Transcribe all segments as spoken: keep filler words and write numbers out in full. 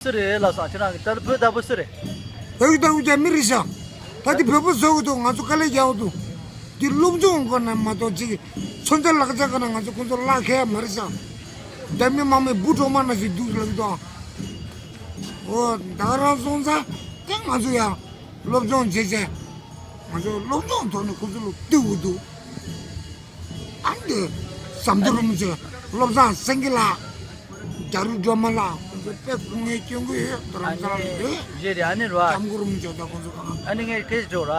སུ་རེད་ལབ་སོང་། ཁྱེད་རང་གི་ལྟ་བུ་བོད་ལྟ་བུ་སུ་རེད། བོད་ཀྱི་ལྟ་བུ་རྒྱ་མི་རེད་ཤག་ད་དེ་བོད་པ་བཟོ་གི་འདུག་ང་ཚོ་དཀའ་ལས་རྒྱག་གི་འདུག་འདི་སློབ་སྦྱོང་སྒོ་ནས་མ་གཏོགས་ཅིག་མཚོན་ཆ་ལག་ཆ་ག་ན་ང་ཚོ་ཁོང་ཚོ་ལག་ཁེལ་མ་རེད་ཤག་རྒྱ་མི་དམག་མི་འབུ་གྲོག་མ་ན་ཞིག་འདུག་ལབ་ཀྱི་འདུག་འོ་ད་ག་རང་སོང་ཙང་དེ་ང་ཚོ་ཡང་སློབ་སྦྱོང་བྱེད་བྱས་ང་ཚོ་སློབ་སྦྱོང་ཐོག་ནས་ཁོང་ཚོ་ལ་བསྟོད་དགོས་འདུག་ཨ་འདི་ཟམ་གདོང་རིན་པོ་ཆེ། བློ་བཟང་སེང་གེ་ལགས། རྒྱ་རི་སྒྲོལ་མ་ལགས། ཁོང་ཚོ་དཔེ་སྐུ་ངལ་སྐྱོན་གི་ཡོད། རྡ་རམ་ས་ལ་ནས་རེད། རེད་རེད། ཨ་ནི་ར། སྐྱབས་མགོན་རིན་པོ་ཆེ་དང་ཁོང་ཚོ་གང་། ཨ་ནི་ངས་སྐད་ཆ་འདྲི་ར།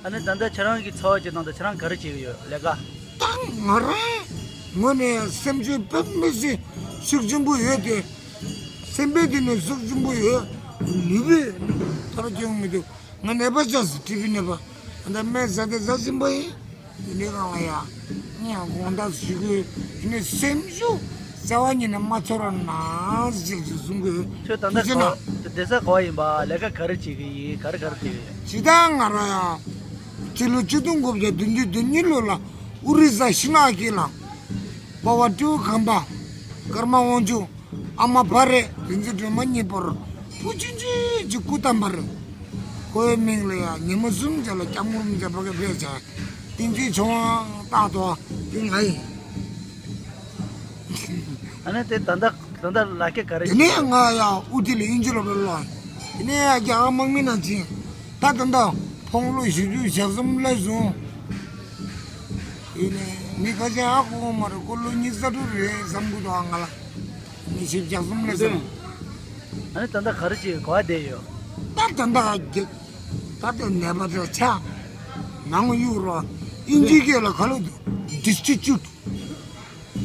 ཨ་ནི་ད་ལྟ་ཁྱེད་རང་གི་འཚོ་བ་བྱེད་སྟངས་དང་ཁྱེད་རང་ག་རེ་བྱེད་ཀྱི་ཡོད་ལས་ཀ་ད་ང་རང་ངོས་ནས་སེམས་ཤུགས་དཔེ་མི་སྲིད་ཤུགས་ཆེན་པོ་ཡོད་དེ། སེམས་པའི་དེ་ནས་ཤུགས་ཆེན་པོ་ཡོད། ལུས་པོས་ད་ར་སྐྱོན་མི་འདུག་ང་ནད་པ་ཆགས་སོང་། ཊི་བི་ནད་པ། ཨ་ད་སྨན་ཟ་དེ་ཟ་བཞིན་པ་ཡིན། དེ་ནས་གང་ལ་ཡ། ངས་དགོངས་དག་ཞུ་གི་ཡིན། སེམས་ཤུགས་རྩ་བ་ཉིད་ནས་མ་ཚོར་བ་ན་ཟེར་གྱི་གསུང་གི་ཡོད། ཁྱོད་ད་ལྟ་ག་པ་བདེ་ས་ག་པ་ཡིན་པ། ལས་ཀ་ག་རེ་བྱེད་ཀྱི་ཡིན། ག་རེ་ག་རེ་བྱེད་ཀྱི་ཡིན། ཇི་ལྟར་ང་རང་ཡང་སྤྱི་ལོ་ཆིག་སྟོང་དགུ་བརྒྱ་བདུན་ཅུ་དོན་གཉིས་ལོ་ལ་ཨོ་རི་ས་ཤི་ན་ཁེ་ལ་པ་བ་ཀྲུའུ་ཁམས་པ་ཀརྨ་དབང་ཕྱུག་ཨ་མ་བ་རེད། རིག་འཛིན་སྒྲོལ་མ་གཉིས་པོར་བུ་ཆུང་ཆུང་གཅིག་སྐུ་བལྟམས་པ་རེད། ཁོའི་མིང་ལ་ཡང་ཉི་མ་གསུམ་རྗེས་ལ་སྐྱབས་མགོན་རིན་པོ་ཆེ་ཕ་གིར་ཕེབས་བྱས་བསྟན་འཛིན་ཆོས་དབང་རྟགས་ཐོག་དེ་ང་ཡིན། ཨ་ནི་དེ་ད་ལྟ་ད་ལྟ་ལག་ཁྱེར་ག་རེ་དེ་ནས་ང་ཡང་ཨུ་ཐི་ལ་དབྱིན་ཇི་སློབ་གྲྭར་སློབ། དེ་ནས་ཡང་རྒྱ་གར་དམག་མི་ནང་ཕྱིན། ད་ད་ལྟ་ཕོ་ལོ་བཞི་བཅུ་ཞེ་གསུམ་སླེབས་སོང་། ཡིན་ནའི་མི་ཁ་ཤས་ཧ་གོ་གི་མ་རེད། ཁོ་ལོ་ཉི་ཤུ་རྩ་དྲུག་རེད་བསམ་གི་འདུག་ཨ་ང་ལ་ཉི་ཤུ་རྩ་གསུམ་སླེབས་སོང་། ཨ་ནི་ད་ལྟ་ག་རེ་བྱེད་ག་པར་བསྡད་ཡོད། ད་ད་ལྟ་ག་ད་ལྟ་ནད་པ་དེ་ཆ་ནང་གཡུག་རོགས། དབྱིན་ཇིའི་སྐད་ལ་ག་ལབ་འདུག་ཌི་སི་ཊི་ཊི་ཅུཊ།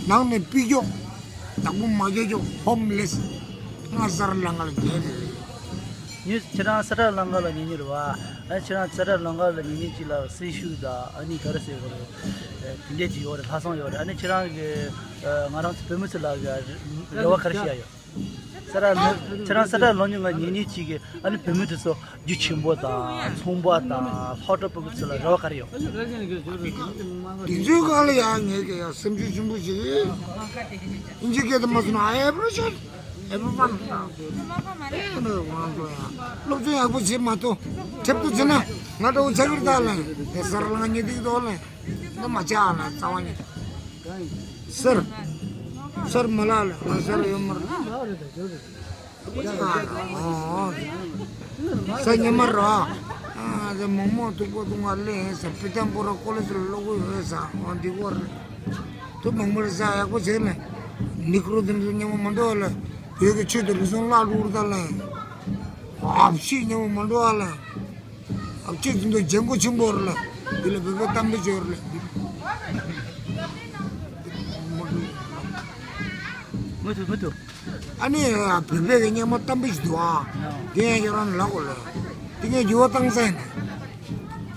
ནང་ནས་ཕུད་ཀྱོག་བདག་པོ་མ་རྒྱག་ཀྱོག་ཧོམ་ལེ་སི། ང་ས་ར་ལ་ང་ལ་རྒྱལ་རེད། ངས་ཁྱེད་རང་ས་ར་ལ་ང་ལ་ཉེ་ཉེ་རེད་བ། ཨ་ཁྱེད་རང་ས་ར་ལ་ང་ལ་ཉེ་ཉེ་གཅིག་ལ་སེམས་ཤུགས་དང་ཨ་ནི་ག་རེ་ཟེར་དགོས་རེད། དེ་འདྲས་ཅིག་ཡོད་རེད། ལྷག་བསམ་ཡོད་རེད། ཨ་ནི་ཁྱེད་རང་གི་ང་རང་ཚོ་བོད་མི་ཚོ་ལ་རེ་བ་ག་རེ་བྱེད་ཡ་ཡོད། ས་ར་ལ་ཁྱེད་རང་ས་ར་ལ་ཉེ་ཉེ་གཅིག་གི་ཨ་ནི་བོད་མི་དེ་ཚོ་རྒྱུ་ཆེན་པོ་དང་ཚོང་པ་དང་ལྷག་འཕྲོ་སྤུ་གུ་ཚོ་ལ་རེ་བ་ག་རེ་ཡོད། དེ་ཚོའི་སྒང་ལ་ཡང་ངས་ཀྱི་ཡང་སེམས་ཤུགས་ཆེན་པོ་ཞིག་ཨིན་ཇི་སྐད་དུ་མ་སོང་ན་I appreciate everyone. སློབ་སྦྱོང་ཡག་པོ་བྱེད་མ་ཐུབ། ཁྲེབ་ཏུ་བྱེད་ན་ང་འདྲ་བོ་ཆགས་ཀྱི་རེད་ད་ལན། དེ་སར་ལ་ང་ཉེ་སྡིག་དོ་ལན། འདི་མ་བྱ་ལན་རྩ་བ་ཉིད། སར། སར་མ་ལ་ལ་ང་སར་ཡོད་མ་རེད། ས་ཉི་མ་ར། ཨ་དེ་མོག་མོག་ཐུག་པོ་ཐུག་ང་ལེན་ས་པི་ཏམ་པོ་ར་ཀོ་ལེ་སི་ལ་ལོག་གི་ཡོད་ས་འོ་འདི་གོ་རེད། དུ་མོག་མོག་ར་ས་ཡག་པོ་བྱས་ནས་ནི་ཀྲོ་དེ་ཚོ་ཉེ་མོ་མ་འདུག་ལ། བོད་ཀྱི་ཆོས་དང་རིག་གཞུང་བརླག་འགྲོ་ར་ད་ལ། ཨབ་ཤི་ཉེ་མོ་མ་འདུག་ལ། ཨབ་ཤི་དེ་ཚོ་ལྗང་གུ་ཆེན་པོ་ར་ལ། འདི་ལ་བོད་པའི་གཏམ་དཔེ་བརྗོད་ར་ལ། མི་ཐུབ་མི་ཐུབ། ཨ་ནི་བོད་པའི་གི་སྙན་མ་གཏམ་དཔེ་ཞིག་འདུག་ཨ། དེ་ཡང་ཁྱེད་རང་ལ་གོ་ལ། དེ་ངས་འགྱུར་བ་བཏང་ས་ཡིན།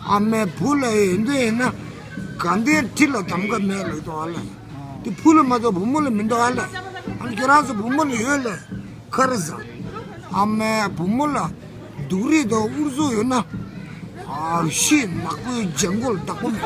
ཨ་མའི་བུ་ལ་ཡིན་འདོད་ཡིན་ན། དགའ་ལྡན་ཁྲི་ལ་གདམ་ག་མེད་ལ་འདུག་ཨ་ལ། དེ་བུ་ལ་མ་གཏོགས་བུ་མོ་ལ་མི་འདུག་ཨ་ལ། ཨ་ནི་ཁྱེད་རང་ཚོ་བུ་མོ་ལ་ཡོད་ལ། ཁ་རེ་ཟ། ཨ་མའི་བུ་མོ་ལ་སྡུག་རུས་དང་ཨུ་ཚུགས་ཡོད་ན། ཨ་ཤི་ནག་པོའི་ལྗང་གུ་ལ་བདག་པོ་མེད།